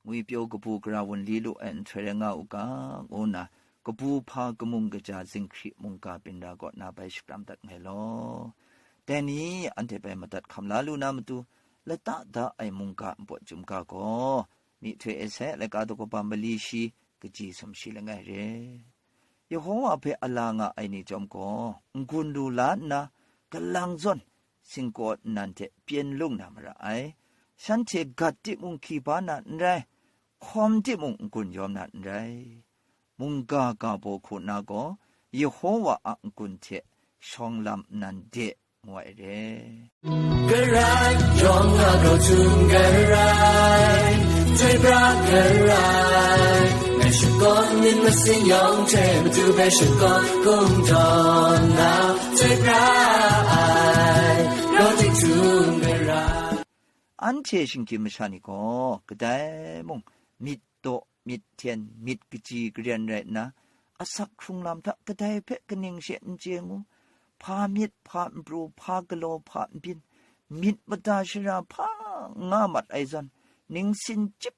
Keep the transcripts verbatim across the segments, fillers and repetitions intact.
ngwipyaw kabu gara wunli lu ai nhtoi rai nga u ga, ngu nna kabu hpa kamung kaja zinghkri mungga byin ra kaw na bai shapram dat nngai law. Dai ni anhte bai madat hkam la lu na matu, lata da ai mungga npawt chyum ga gaw, myihtoi Esaia laika daw kaba mali shi, kaji sumshi langai re. Yehowa hpe a la nga ai ni chyawm gaw, n-gun lu la nna, galang zawn singkaw nnan hte pyen lung na mara ai. Shanhte gat timung hki ba na n rai, hkawm timung n-gun yawm na n rai. Mungga ga baw hku na gaw, Yehowa a n-gun hte shawng lam nnan de, ngu ai re. Karai, yawng a grau htum karai, chyoi pra karai, ngai shakawn myit masin yawng hte matu hpe shakawn kungdawn na, chyoi pra ai, grau tik htum karai. Anhte shinggyim masha ni gaw, kadai mung myit daw, myit hten, myit kaji karen rai nna, asak hkrung lam hta kadai hpe kaning she n chye ngu, hpa myit, hpa npru, hpa galaw, hpa nbyin, myit mada shara hpa nga mat ai zawn, ningsin chyip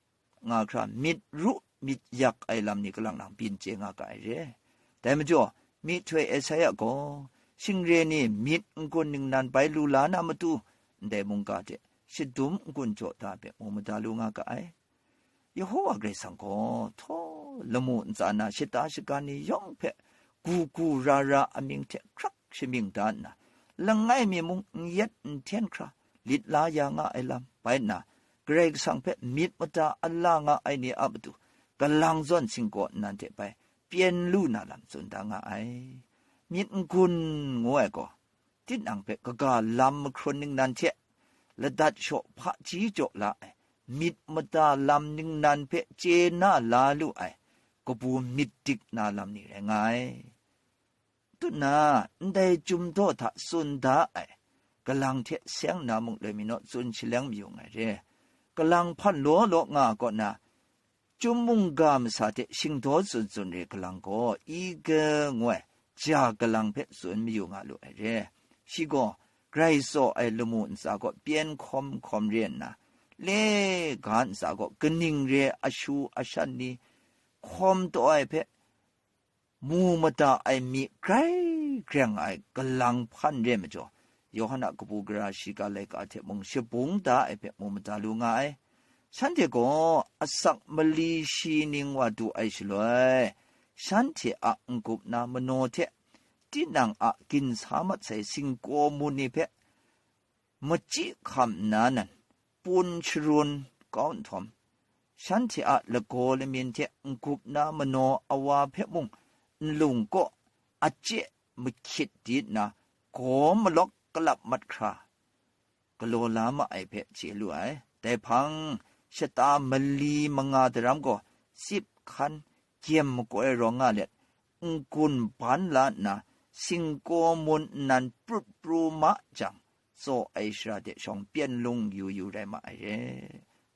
nga hkra myit ru myit yak ai lam ni kalang nang byin chye nga ga ai re. Dai majaw, myihtoi Esaia gaw, shingre ni myit n-gun ningnan bai lu la na matu, ndai mungga hte shadum n-gun jaw da hpe mu mada lu nga ga ai. Yehowa Karai Kasang gaw, htaw lamu ntsa na shata shaga ni yawng hpe gu gu ra ra amying hte hkrak shamying da nna, langai mi mung n yet n hten hkra lit la ya nga ai lam, bai nna, Karai Kasang hpe myit mada a la nga ai ni a matu, galang zawn singkaw nnan hte bai pyen lu na lam tsun da nga ai. Myit n-gun ngu ai gaw, tinang hpe kaga lam mahkrun ningnan hte, ladat shaw hpaji jaw la ai, myit mada lam ningnan hpe chye na la lu ai, kabu myit dik na lam ni rai nga ai. Tut na, ndai chyum daw hta tsun da ai, galang hte seng na mung loi mi naw tsun shaleng mayu nga ai re. Galang hpan law law nga ai kaw na, Chyum mungga masa hte shingdaw tsun tsun re galang gaw, Ige ngu ai ja galang hpe tsun mayu nga lu ai re. Shi gaw, grai tsaw ai lamu ntsa kaw pyen hkawm hkawm re nna, le ga ntsa kaw kaning re ashu ashan ni hkawm taw ai hpe, mu mada ai mi grai greng ai galang hpan re majaw, Yawhan a kabu gara shiga laika hte mung shabung da ai hpe mu mada lu nga ai. Shanhte gaw asak mali shi ning wa du ai shaloi, shanhte a n-gup na manaw hte tinang a ginsa mat sai singkaw mun ni hpe machyi hkam nna nan pun sharun kau nhtawm, shanhte a lagaw lamyin hte n-gup na manaw awa hpe mung nlung kaw achye mahkyit di nna, gaw malawk kalap mat hkra, galaw la ma ai hpe chye lu ai. Dai hpang, shata mali manga daram gaw, tsip hkan gyem makoi rawng nga let, n-gun ban la nna, singkaw mun nnan prut pru ma jang, tsaw ai shara de shawng pyen lung yu yu rai ma ai re.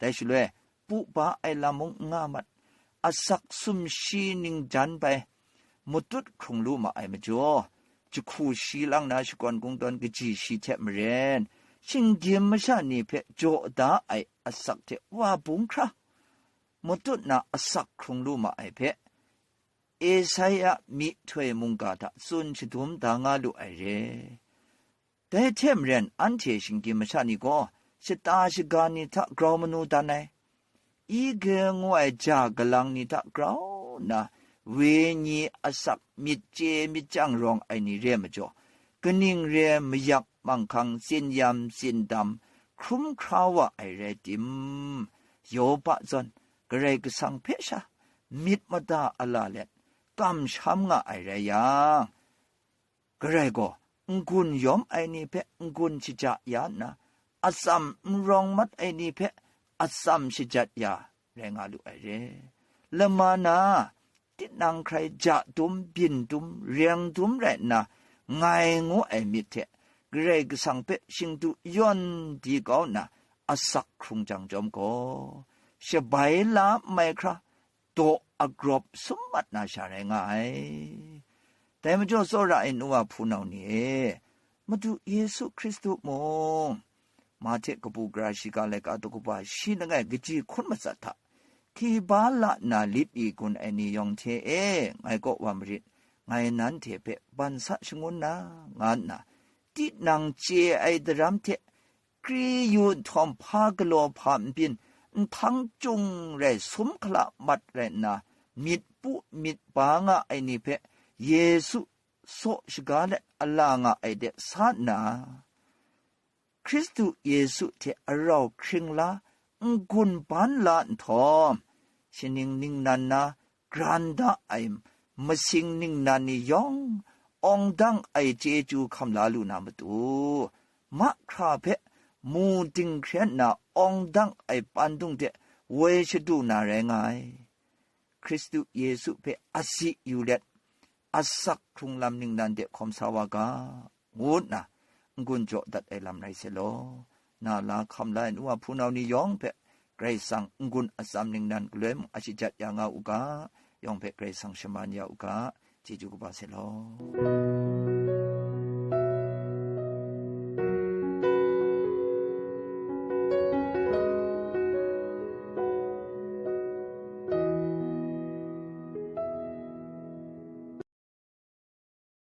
Dai shaloi, pu ba ai lam mung n nga mat, asak sumshi ningjan bai, matut hkrung lu ma ai majaw, jahku shi lang na shakawn kungdawn kaji shi hte maren, shinggyim masha ni hpe jaw da ai asak hte wa bung hkra, matut na asak hkrung lu ma ai hpe, Esaia myihtoi mungga hta tsun shadum da nga lu ai re. Dai hte maren, anhte shinggyim masha ni gaw, shata shaga ni hta grau manu dan ai, Ige ngu ai ja galang ni hta grau nna, wenyi asak myit chye myit chyang rawng ai ni re ai majaw, kaning re mayak manghkang tsin-yam tsin-dam hkrum hkra wa ai rai tim, Yoba zawn Karai Kasang hpe sha myit mada a la let, kamsham nga ai rai yang, Karai gaw n-gun yawm ai ni hpe n-gun shaja ya nna, atsam n rawng mat ai ni hpe atsam shajat ya rai nga lu ai re. Lama na, tinang hkrai ja dum, byin dum, reng dum rai nna, ngai ngu ai myit hte Karai Kasang hpe shingdu yawn di kau nna, asak hkrung jang chyawm gaw, shabai la n mai hkra, daw agrawp sum mat na sha rai nga ai. Dai majaw tsawra ai nu wa hpunau ni e, Madu Yesu Hkristu mung, Mahte kabu gara shiga laika daw kaba shi langai kaji hkun matsat hta, hti ba la nna lit i gun ai ni yawng hte e, ngai kaw wa marit, ngai nanhte hpe ban sa shangun na, nga nna, tinang chye ai daram hte, kri yu nhtawm hpa galaw hpa nbyin, nhtang chyung rai sum hkala mat rai nna, myit pu myit ba nga ai ni hpe Yesu saw shaga let ala nga ai de sa nna, Hkristu Yesu hte arau hkring la n-gun ban la nhtawm, shaning ningnan na gran da ai masing ningnan ni yawng awng dang ai chyeju hkam la lu na matu, mahkra hpe mu dinghkren nna awng dang ai pandung hte woi shadu na rai nga ai. Hkristu Yesu hpe asi yu let, asak hkrung lam ningnan de hkawm sa wa ga, ngu nna n-gun jaw dat ai lam rai sai law, na la hkam la ai nu wa hpunau ni yawng hpe Karai Kasang n-gun atsam ningnan galoi mung a shajat ya nga u ga, yawng hpe Karai Kasang shaman ya u ga, chyeju kaba sai law.